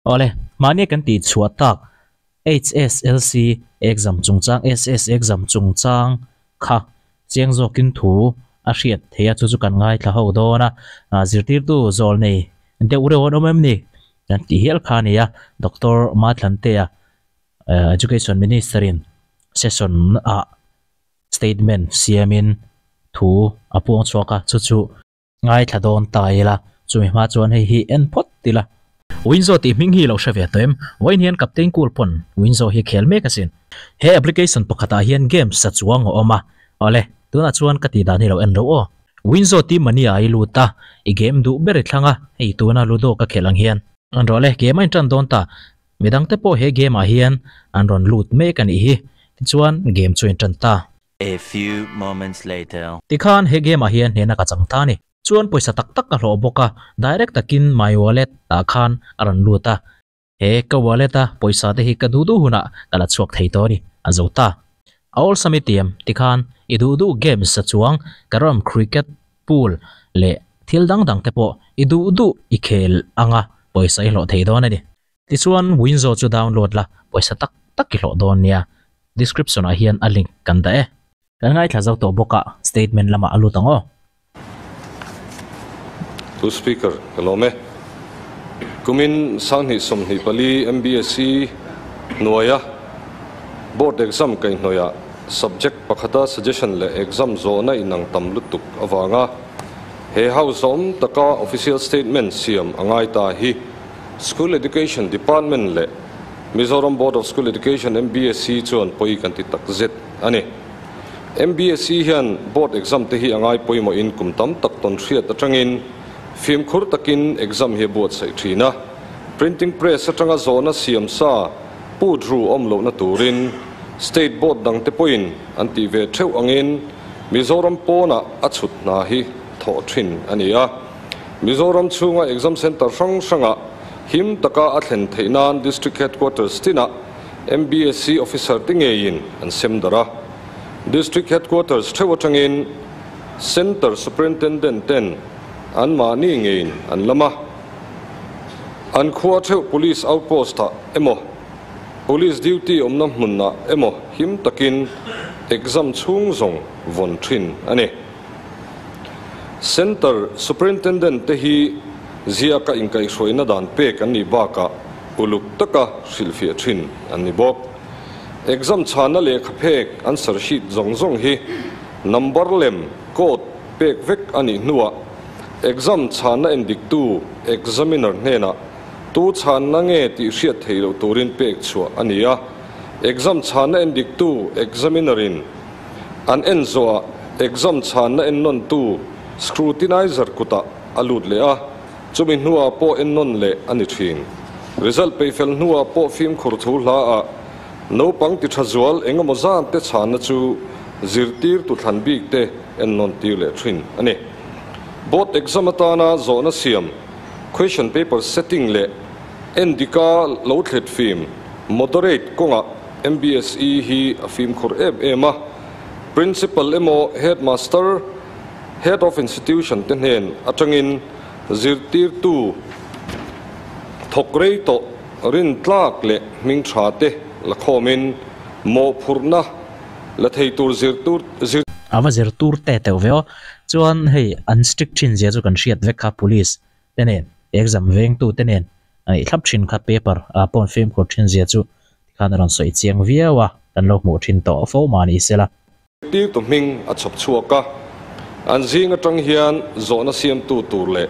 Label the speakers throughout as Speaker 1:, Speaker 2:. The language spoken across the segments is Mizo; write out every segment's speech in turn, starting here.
Speaker 1: Awle, mahni kan tih chhuah tak HSLC exam chungchang, SS exam chungchang kha chiang zawkin thu a hriat theih a, chu chu kan ngaithla ho dawn a, zirtirtu zawl nei deuh reuh an awm em ni? Kan tih hial kha a ni a, Doctor Matlantea Education Minister in session ah statement siamin thu a puang chhuak a, chu chu Ngaithla dawn ta ila, chumi hma chuan hei hi en phawt ila. Winzo tih hming hi lo hre ve tawh em? Vawiin hian Captain Cool pawn Winzo hi khel mek asin. He application pakhatah hian games sa chuang a awm a. Awle, tunah chuan ka tih dan hi lo en reuh aw. Winzo tih mania i lut a, i game duh ber i thlang a, hei tuna Ludo ka khelh ang hian. An rawh le, game a intan dawn ta. Midangte pawh he game ah hian an rawn lut mek a nih hi. Tichuan game chu a intan ta.
Speaker 2: A few moments later.
Speaker 1: Tikhan he game ah hian hnehna ka chang ta a ni. Chuan pawisa tak tak ka hlawh bawk a, direct takin my wallet ah khan a rawn lut a. He ka wallet a pawisa te hi ka duh duh hunah ka la chhuak thei tawh a ni, a zo ta. A awlsam i tiam, tikhan i duh duh games a chuang, carrom, cricket, pool leh thil dang dang te pawh i duh duh i khel anga pawisa i hlawh thei dawn a ni. Tichuan Winzo chu download la, pawisa tak tak i hlawh dawn nia. Description ah hian a link kan dah e. Kan ngaithla zo tawh bawk a, statement lamah a lut ang aw.
Speaker 3: Pu Speaker, ka lawm e. Kumin 2024 MBSE hnuaia Board Exam kaihhnawihah subject pakhata suggestion leh exam zawhna inang tam lutuk avanga he House awm taka official statement siam a ngai ta hi School Education Department leh Mizoram Board of School Education, MBSE, chuan pawi kan ti tak zet a ni. MBSE hian board exam te hi a ngai pawimawhin kum tam tak tawn hriat atangin fimkhur takin exam hi a buatsaih thin a. Printing press atanga zawhna siam sa put ru awm lohna turin State Board dangte pawhin an tih ve theuh angin Mizoram pawnah a chhut hna hi thawh thin a ni a. Mizoram chhunga exam centre hrang hrangah him taka a thlen theih nan District Headquarters tinah MBSE officer te ngeiin an sem darh a. District Headquarters theuh atangin Centre Superintendent ten anmahni ngeiin an lam a. An khua theuh Police Outpost ah emaw, Police duty awmna hmunah emaw him takin exam chhung zawng vawn thin a ni. Centre Superintendent te hi ziaka inkaihhruaina dan pek an nih bakah uluk taka hrilhfiah thin an ni bawk. Exam chhana lehkha phek answer sheet zawng zawng hi number lem, code, pek vek a nih hnuah exam chhana endiktu, examiner, hnenah tu chhanna nge tih hriat theih loh turin pek chhuah a ni a. Exam chhana endiktu, examiner, in An en zawhah exam chhanna ennawntu scrutinizer kutah a lut leh a, chumi hnuah pawh ennawn leh a ni thin. Result peihfel hnuah pawh fimkhur thu hla ah naupang ti tha zual engemaw zan te chhanna chu zirtirtu thlan bik te ennawn tir leh thin a ni. Board exam atana zawhna siam, question paper setting leh endika lo thlet fim, moderate, kawngah MBSE hi a fimkhur em em a, Principal emaw Headmaster, Head of Institution te hnen atangin zirtirtu thawk rei tawh rintlak leh hming tha te la khawmin mawhphurhna la thei tur zirtur zir
Speaker 1: A va zirtur te teuh ve aw. Chuan hei an strict thin zia chu kan hriat vek kha Police te nen exam vengtu te nen a nih thlap thin kha paper ah pawh an fimkhur thin zia chu tikhan a rawn sawi chiang viau a, kan lo hmuh thin tawh fo mah ni sela.
Speaker 3: Tirtu hming a chhawp chhuak a, an zing atang hian zawhna siamtu tur leh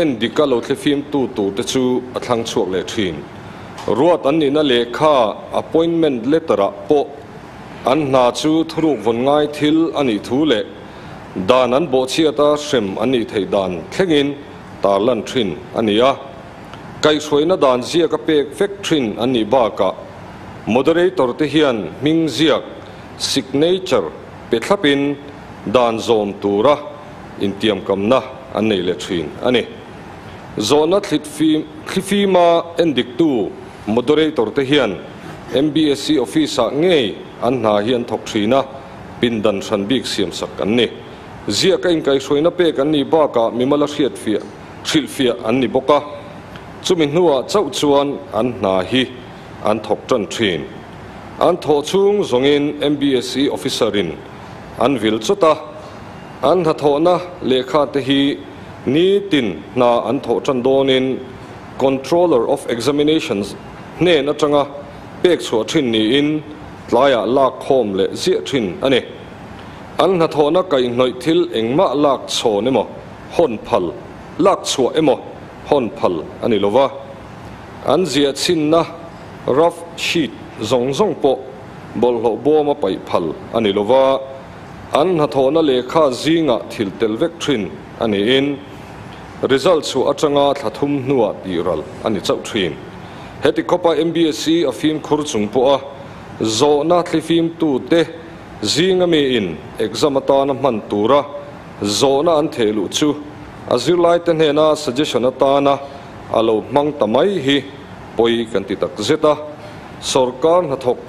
Speaker 3: en dika lo thlifimtu tur te chu a thlang chhuak leh thin. Ruat an nihna lehkha appointment letter ah pawh an hna chu thuruk vawn ngai thil a nih thu leh Dan an bawhchhiata hrem an nih theih dan thlengin tarlan thin a ni a. Kaihhruaina dan ziaka pek vek thin an nih bakah moderator te hian hming ziak, signature, pe thlapin dan zawm tura intiamkamna an nei leh thin a ni. Zawhna thlifima endiktu moderator te hian MBSE office-ah ngei an hna hi an thawk thin a. Pindan hran bik siamsak an ni. Ziaka inkaihhruaina pek an nih bakah mimala hriatfiah, hrilhfiah an ni bawk a. Chumi hnuah chauh chuan an hna hi an thawk tan thin. An thawh chhung zawngin MBSE officer-in an vil chawt a, an hnathawhna lehkha te hi nitin hna an thawh tan dawnin Controller of Examinations hnen atanga pek chhuah thin niin tlaiah lak khawm leh ziah thin a ni. An hnathawhna kaihhnawih thil engmah lak chhawn emaw hawn phal, lak chhuah emaw hawn phal a ni lova. An ziah chhinna rough sheet zawng zawng pawh bawlhhlawh bawma paih phal a ni lova. An hnathawhna lehkha zingah thil tel vek thin a niin result chhuah atanga thla thum hnuah tih ral a ni chauh thin. Heti khawpa MBSE a fimkhur chung pawha zawhna thlifimtute zinga miin exam atana hman tura zawhna an theh luh chu a zirlaite hnena suggestion atana a lo hmang ta mai hi pawi kan ti tak zet a. Sorkar hnathawk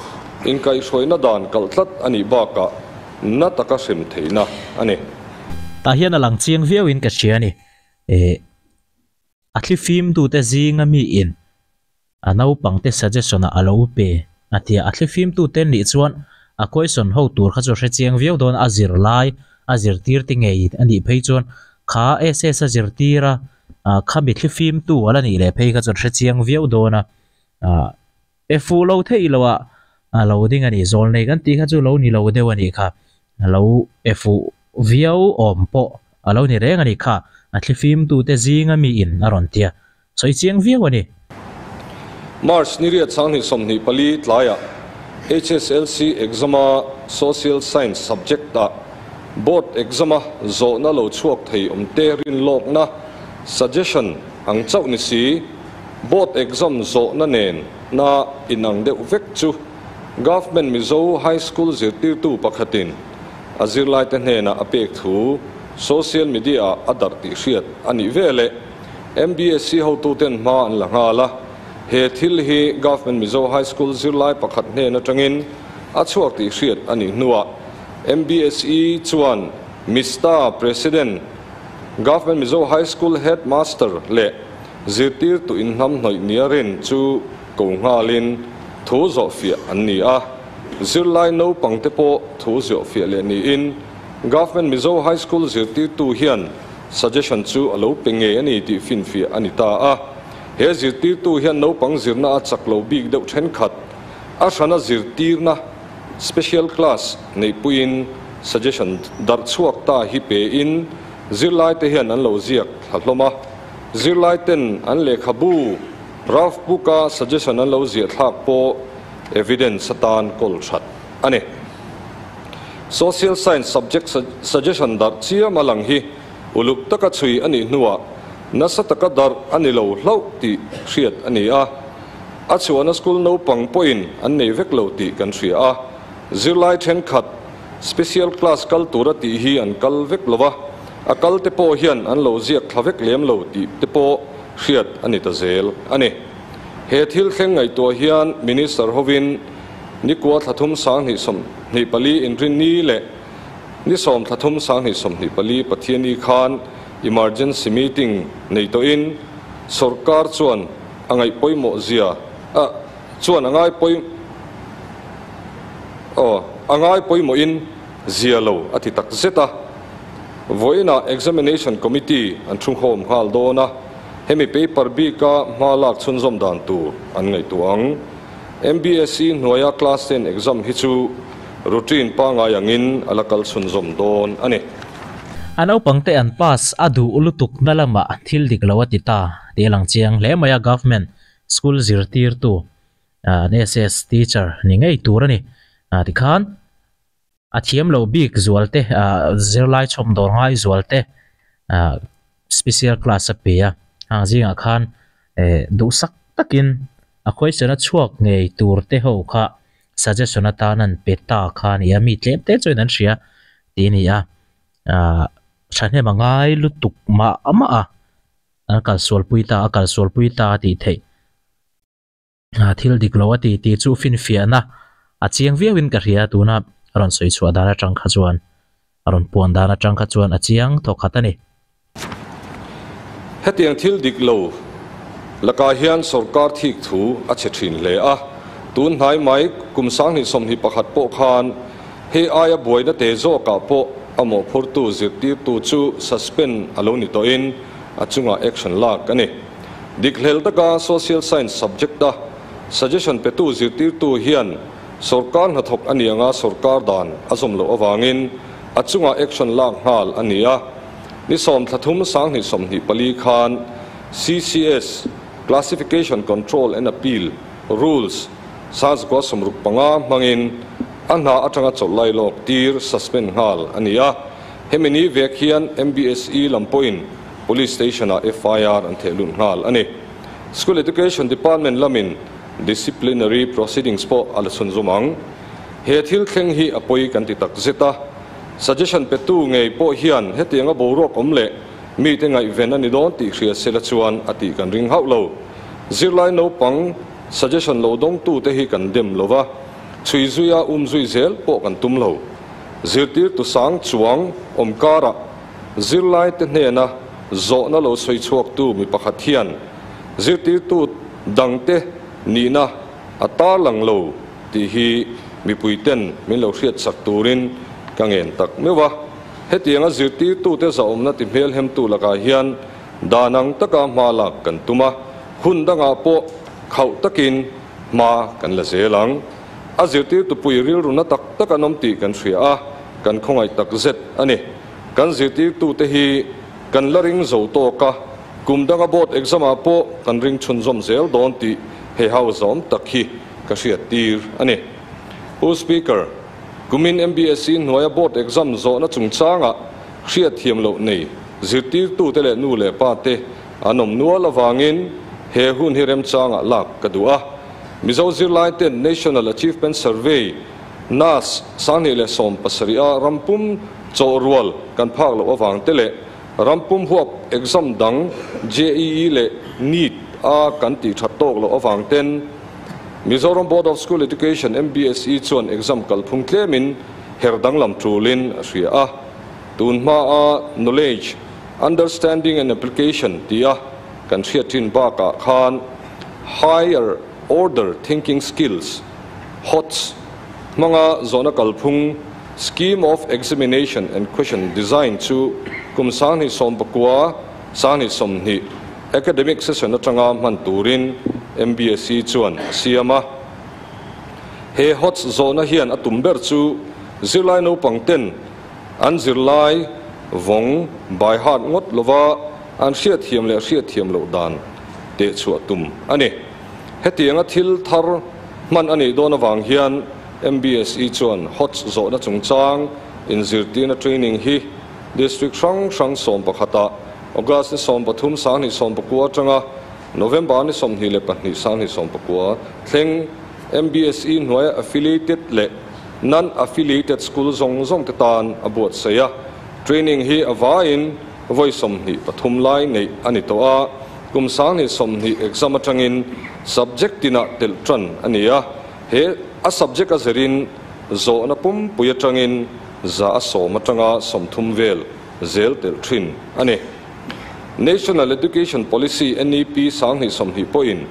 Speaker 3: inkaihhruaina dan kalh tlat a nih bakah na taka hrem theihna a ni.
Speaker 1: Tah hian a lang chiang viauin ka hria a ni. Eh, a thlifimtute zinga miin a naupangte suggestion-ah a lo pe a tia. A thlifimtute nih chuan a question ho tur kha chu a hre chiang viau dawn a, a zirlai a zirtirte ngei a nih phei chuan kha SS a zirtir a, khami thlifimtu a la nih leh phei kha chuan hre chiang viau dawn a. Pe fuh lo theih loh a a lo ding a ni. Zawlnei kan tih kha chu lo ni lo deuh a nih kha. A lo pe fuh viau awm pawh a lo ni reng a nih kha. A thlifimtute zinga miin a rawn tia sawi chiang viau a ni.
Speaker 3: March ni riat 2024 tlaiah HSLC exam-a Social Science subject-ah Board exam-a zawhna lo chhuak thei awmte rinlawkna, suggestion, ang chauh ni si. Board exam zawhna nen na inang deuh vek chu Government Mizo High School zirtirtu pakhatin a zirlaite hnenah a pek thu social media ah a darh tih hriat a nih veleh MBSE hotuten hma an la nghal a. He thil hi Government Mizo High School zirlai pakhat hnen atangin a chhuak tih hriat a nih hnuah MBSE chuan Mista President, Government Mizo High School Headmaster leh Zirtirtu inhnamhnawih nia rin chu ko nghalin thu zawhfiah an ni a, zirlai naupangte pawh thu zawhfiah leh niin Government Mizo High School zirtirtu hian suggestion chu a lo pe ngei a ni tih finfiah a ni ta a. He zirtirtu hian naupang zirna a chak lo bik deuh thenkhat a hrana zirtirna, special class, neihpuiin suggestion darh chhuak ta hi pein zirlaite hian an lo ziak thla hlawm a. Zirlai ten an lehkhabu rough book a suggestion an lo ziah thlak pawh evidence atan kawl that a ni. Social Science subject suggestion darh chiam a lang hi uluk taka chhui a nih hnuah nasa taka darh a ni lo hlauh tih hriat a ni a. A chhuahna school naupang pawhin an nei vek lo tih kan hria a. Zirlai thenkhat special class kal tura tih hi an kal vek lo va. A kal te pawh hian an lo ziak thla vek lem lo tih te pawh hriat a ni ta zel a ni. He thil thleng ngaihtuah hian Minister hovin nikua thla thum 2024 inrinni leh ni sawm thla thum 2024 Pathianni khan emergency meeting nei tawhin sawrkar chuan a ngaih pawimawh zia a chuan a ngai pawi aw a ngai pawimawhin zia lo a ti tak zet a. Vawiinah Examination Committee an thu nghawm nghal dawn a, hemi paper bika hma lak chhunzawm dan tur an ngaihtuah ang. MBSE hnuaia Class 10 exam hi chu routine pangngai angin a la kal chhunzawm dawn a ni.
Speaker 1: A naupangte an pass a duh lutuk na lamah thil dik lo a ti ta tih a lang chiang hle mai a, Government School zirtirtu an SS teacher ni ngei tur a ni tikhan. A thiam lo bik zual te, zirlai chhawm dawr ngai zual te special class a pe a, hang zingah khan duhsak takin a question a chhuak ngei tur te ho kha suggestion atan an pe ta kha a ni a, mi tlem te chuan an hria tih a ni a, thahnem a ngai lutuk mah mah a, an kalsualpui ta a kalsualpui ta a tih theih. Thil dik lo a ti tih chu finfiahna a chiang viauin ka hria tuna a rawn sawi chhuah dan atang kha chuan a rawn puan dan atang kha chuan a chiang thawk khat a ni.
Speaker 3: Hetiang thil dik lo Lakah hian sorkar thik thu a chhe thin hle a, tun hnai mai kum 2021 pawh khan hei aia buaina te zawkah pawh a mawhphurtu zirtirtu chu suspend a lo ni tawhin a chungah action lak a ni. Dik hlel taka Social Science subject-a suggestion petu zirtirtu hian sorkar hnathawk a ni anga sorkar dan a zawm loh avangin a chungah action lak nghal a ni a. Ni 10 thla 3 2024 khan CCS, Classification Control and Appeal, Rules, 1965 hmangin a hna atanga chawlh lailawk tir, suspend nghal a ni a. Hemi ni vek hian MBSE lam pawhin Police Station-ah FIR an thehlut nghal a ni. School Education Department lamin disciplinary proceedings pawh a la chhunzawm ang. He thil thleng hi a pawi kan ti tak zet a. Suggestion petu ngei pawh hian hetianga boruak awm leh mite ngaihven a ni dawn tih hria sela chuan a tih kan ring hauh lo. Zirlai naupang suggestion lo dawngtute hi kan dem lo va, chhui zuia um zui zel pawh kan tum lo. Zirtirtu sang chuang awm karah zirlaite hnena zawhna lo sawi chhuaktu mi pakhat hian zirtirtu dangte nihna a tarlang lo tih hi mipuiten min lo hriatsak turin ka ngen tak meuh a. Hetianga zirtirtute zahawmna ti hmelhemtu lakah hian dan ang taka hma lak kan tum a, hun dangah pawh khauh takin hma kan la zel ang. A zirtirtu pui rilruna tak tak an awm tih kan hria a, kan khawngaih tak zet a ni. Kan zirtirtute hi kan la ring zo tawk a, kum danga board exam-ah pawh kan ring chhunzawm zel dawn tih he hau zawm tak hi ka hriattir a ni. Pu Speaker, kumin MBSE hnuaia board exam zawhna chungchangah hriatthiam loh nei zirtirtute leh nu leh pate an awm nual avangin he hun hi remchangah lak ka duh a. Mizo zirlaiten National Achievement Survey, nas, 2017 a rampum chawhrual kan phak loh avang te leh rampum huap exam dang JEE leh NEET a kan tih that tawk loh avang ten Mizoram Board of School Education, MBSE, chuan exam kalphung tlemin her danglam tulin a hria a. Tun hma a knowledge, understanding and application tia kan hriat thin bakah khan higher order thinking skills, HOTS, hmanga zawhna kalphung, scheme of examination and question design, chu kum 2019 2020 academic session atanga hman turin MBSE chuan a siam a. He HOTS zawhna hian a tum ber chu zirlai naupang ten an zirlai vawng by heart ngawt lova an hriatthiam leh hriatthiam loh dan teh chhuah tum a ni. Hetianga thil thar hman a nih dawn avang hian MBSE chuan HOTS zawhna chungchang inzirtirna training hi district hrang hrang 11ah August ni 13 2019 atanga November ni 22 2019 thleng MBSE hnuaia affiliated leh non-affiliated school zawng zawng te tan a buatsaih a. Training hi a vaiin vawi 23 lai neih a ni tawh a, kum 2020 exam atangin subject tinah telh tan a ni a. He a subject a zirin zawhna pumpui atangin 100 atanga 30 vel zel telh thin a ni. National Education Policy, NEP, 2020 pawhin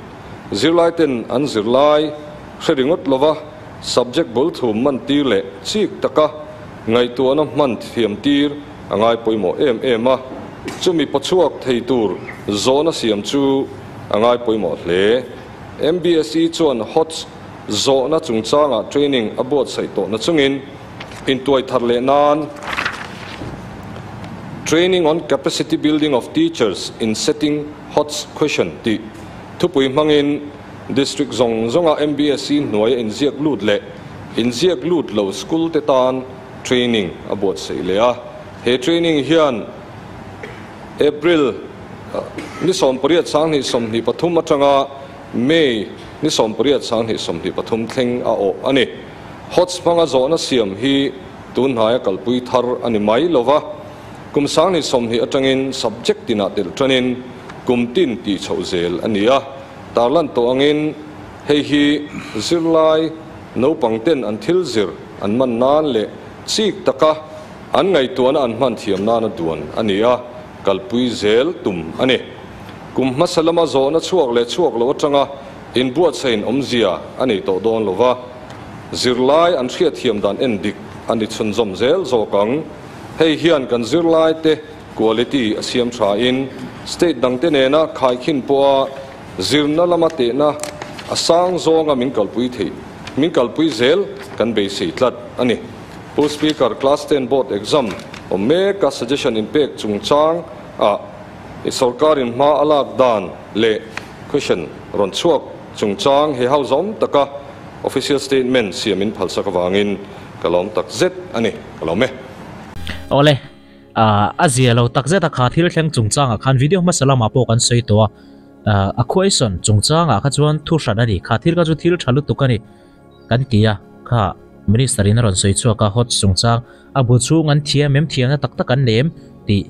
Speaker 3: zirlai ten an zirlai hre ringawt lova subject bul thum man tir leh chik taka ngaihtuahna hman thiam tir a ngai pawimawh em em a, chumi pawchhuak thei tur zawhna siam chu a ngai pawimawh hle. MBSE chuan HOTS zawhna chungchangah training a buatsaih tawhna chungin intuai thar leh nan Training on Capacity Building of Teachers in Setting HOTS Question tih thupui hmangin district zawng zawnga MBSE hnuaia inziak lut leh inziak lut lo school te tan training a buatsaih leh a. He training hian April ni 18 2023 atanga May ni 18 2023 thleng a awh a ni. HOTS hmanga zawhna siam hi tun hnaia kalpui thar a ni mai lova, kum 2020 atangin subject tinah telh tanin kum tin tih chhoh zel a ni a. Tarlan tawh angin hei hi zirlai naupang ten an thil zir an man nan leh chik taka an ngaihtuahna an hman thiam nana duan a ni a, kalpui zel tum a ni. Kum hmasa lama zawhna chhuak leh chhuak lo atanga inbuatsain awmzia a nei tawh dawn lo va, zirlai an hriatthiam dan en dik a ni chhunzawm zel zawk ang. Hei hian kan zirlaite quality a siam thain state dangte nena khaikhin pawha zirna lama tehna a sang zawnga min kalpui theih min kalpui zel kan beisei tlat a ni. Pu Speaker, Class Ten Board Exam awm meka suggestion inpek chungchang ah I sorkarin hma a lak dan leh question rawn chhuak chungchang he hau zawm taka official statement siamin phalsak avangin ka lawm tak zet a ni. Ka lawm e.
Speaker 1: Awle, a zia lo tak zet a kha thil thleng chungchangah khan video hmasa lamah pawh kan sawi tawh a, a question chungchangah kha chuan thu hran a ni, kha thil kha chu thil tha lutuk a ni kan ti a, kha Minister in a rawn sawi chhuak a, hot chungchang a bu chhung an thiam em thiamna tak tak an nei em tih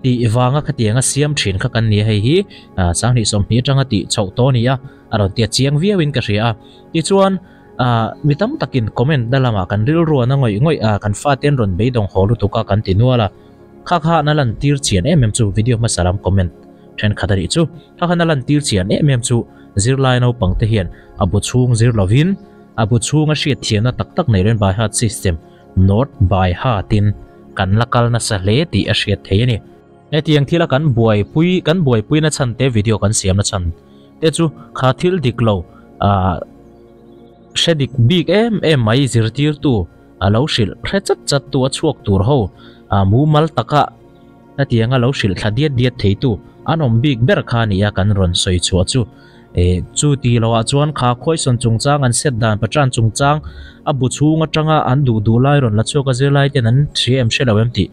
Speaker 1: Tih vanga khatianga siam thin kha kan ni a, hei hi Sanghnih 20 atanga tih chhoh tawh a ni a, a rawn tia chiang viauin ka hria a. Tichuan mi tam takin comment na lamah kan rilru an a ngawih ngawih a, kan fate an rawn beidawng haw lutuk a kan ti nual a. Kha kha na lantir chian em em chu video hmasa lam comment thenkhat a nih chu. Kha kha na lantir chian em em chu zirlai naupang te hian a bu chhung zir lovin a bu chhunga hriatthiamna tak tak nei loin by heart system Note by heart in kan la kal nasa hle tih a hriat thei a ni. Hetiang thila kan buaipui kan buaipui na chhan te video kan siam na chhan te chu kha thil dik lo ah hre dik bik em em mai zirtirtu a lo hrilh hre chat chat tu a chhuak tur ho ah mumal taka hetianga lo hrilh thla diat diat thei tu an awm bik ber kha a ni a kan rawn sawi chhuah chu. Eh, chu ti lo ah chuan kha khawisawn chungchang an set dan patran chungchang a bu chhung atanga an duh duh lai rawn la chhuak a zirlai ten an hria em hre lo em tih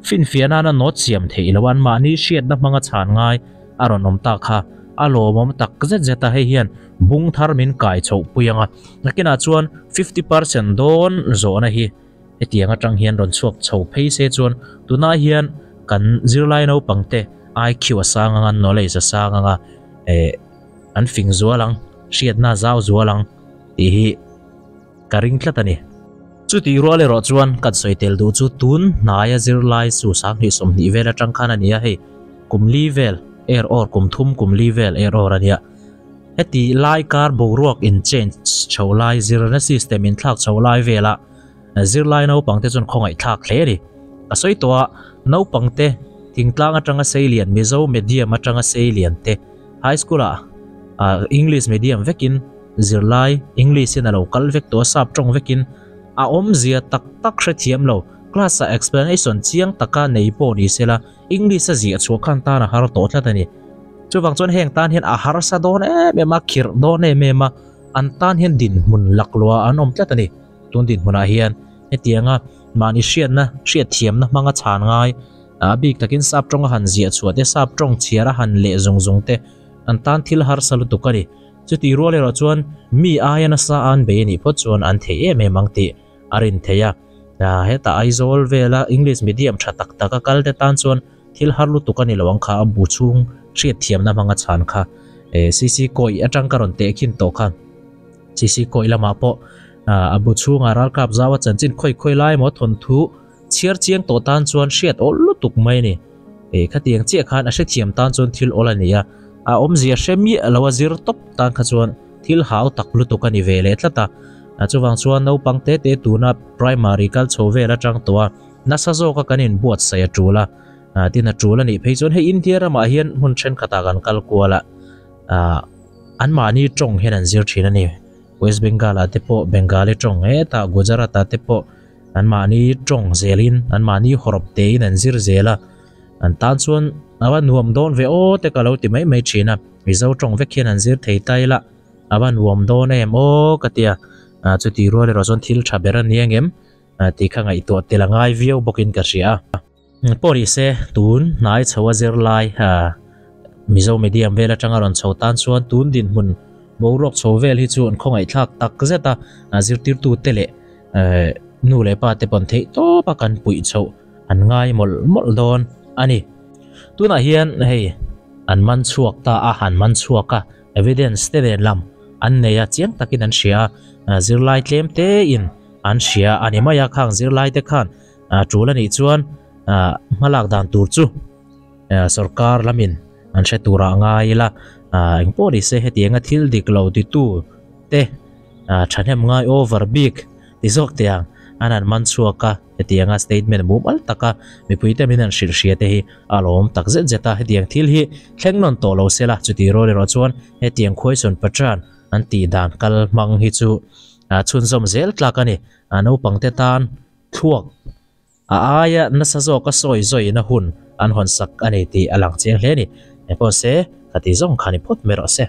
Speaker 1: finfiah nana note siam theih lo an mahni hriatna hmanga chhan ngai a rawn awm tak kha a lawmawm tak zet zet a hei hian bung thar min kai chhoh pui ang a nakinah chuan 50% dawn zawhna hi hetiang atang hian rawn chhuak chho phei se chuan tunah hian kan zirlai naupang te IQ a sang anga knowledge a sang anga eh an fing zual ang hriatna zau zual ang tih hi ka ring tlat a ni. Chutih rual erawh chuan kan sawi tel duh chu tun hnaia zirlai chu 20 20 vel atang khan a ni a hei kum li vel er awr kum thum kum li vel er awr a nia. Heti lai kar boruak in change chho lai zirna system in thlak chho lai vela zirlai naupang te chuan khawngaih thlak hle a ni. Ka sawi tawh a, naupang te thingtlang atanga sei lian Mizo medium atanga sei lian te high school ah English medium vekin zirlai English in a lo kal vek tawh a sap tawng vekin a awmzia tak tak hrethiam lo class ah explanation chiang taka nei pawh ni sela English a ziah chhuah khan tan a har tawh tlat a ni. Chuvang chuan heng tan hian a harsa dawn em em a, khirh dawn em em a, an tan hian dinhmun laklawh an awm tlat a ni. Tun dinhmunah hian hetianga mahni hriatna, hriatthiamna hmanga chhan ngai, a bik takin sap tawng a han ziah chhuah te, sap tawng chhiar a han leh zung zung te an tan thil harsa lutuk a ni. Chutih rual erawh chuan mi aia nasa an bei a nih phawt chuan an thei em em ang tih a rin thei a. Hetah Aizawl vela English medium tha tak tak a kal te tan chuan Thil har lutuk a ni lo ang kha a bu chhung hriatthiamna hmanga chhan kha CC Kawi atang ka rawn teh khin tawh kha. CC Kawi lamah pawh a bu chhunga ralkap zau a chanchin khawi khawi lai emaw thawnthu chhiar chiang tawh tan chuan hriat awl lutuk mai a ni. Khatiang chiah khan a hrethiam tan chuan thil awl a ni a, a awmzia hre miah lo a zir tawp tan kha chuan thil hau tak lutuk a ni ve leh tlat a. Chuvang chuan naupang te te tuna primary kal chho vel atang tawh a, Nasa zawka kan inbuatsaih a tul a, tin a tul a nih phei chuan hei India ramah hian hmun thenkhatah kan kal kual a, anmahni tawng hian an zir thin a ni. West Bengal ah te pawh Bengali tawng hetah Gujarat ah te pawh anmahni tawng zelin anmahni hawrawp tein an zir zel a, an tan chuan a va nuam dawn ve aw te ka lo ti mai mai thin a, Mizo tawng vek hian an zir thei ta ila a va nuam dawn em aw ka ti a, chuti rual erawh chuan thil tha ber a ni angem? Tih kha ngaihtuah tel a ngai viau bawkin ka hria a. Pawh ni se, tun hnai chho a zir lai Mizo medium vel atanga rawn chho tan chuan tun dinhmun boruak chho vel hi chu an khawngaihthlak tak zet a, zirtirtute leh nu leh pa te pawn theih tawp a kan puih chhoh an ngai mawlh mawlh dawn a ni. Tunah hian hei an man chhuak ta a, an man chhuak a, evidence te nen lam an nei a, chiang takin an hria a, zirlai tlem tein An hria a ni mai a, khang zirlai te khan tul a nih chuan hmalak dan tur chu sorkar lamin an hre turah ngai ila. Engpawh ni se hetianga thil dik lo titu te thahnem ngai over bik ti zawk teh ang an han man chhuak a, hetianga statement mumal taka mipuite min han hrilh hria te hi a lawm tak zet zet a, hetiang thil hi thleng nawn tawh lo sela chuti rual erawh chuan hetiang khuaisawn patran an tih dan kal hmang hi chu chhunzawm zel tlak a ni. Naupangte tan thluak a aia nasa zawka sawi zawina hun an hawn sak a ni tih a lang chiang hle a ni. Engpawh se, ka ti zawng kha ni phawt mai rawh se.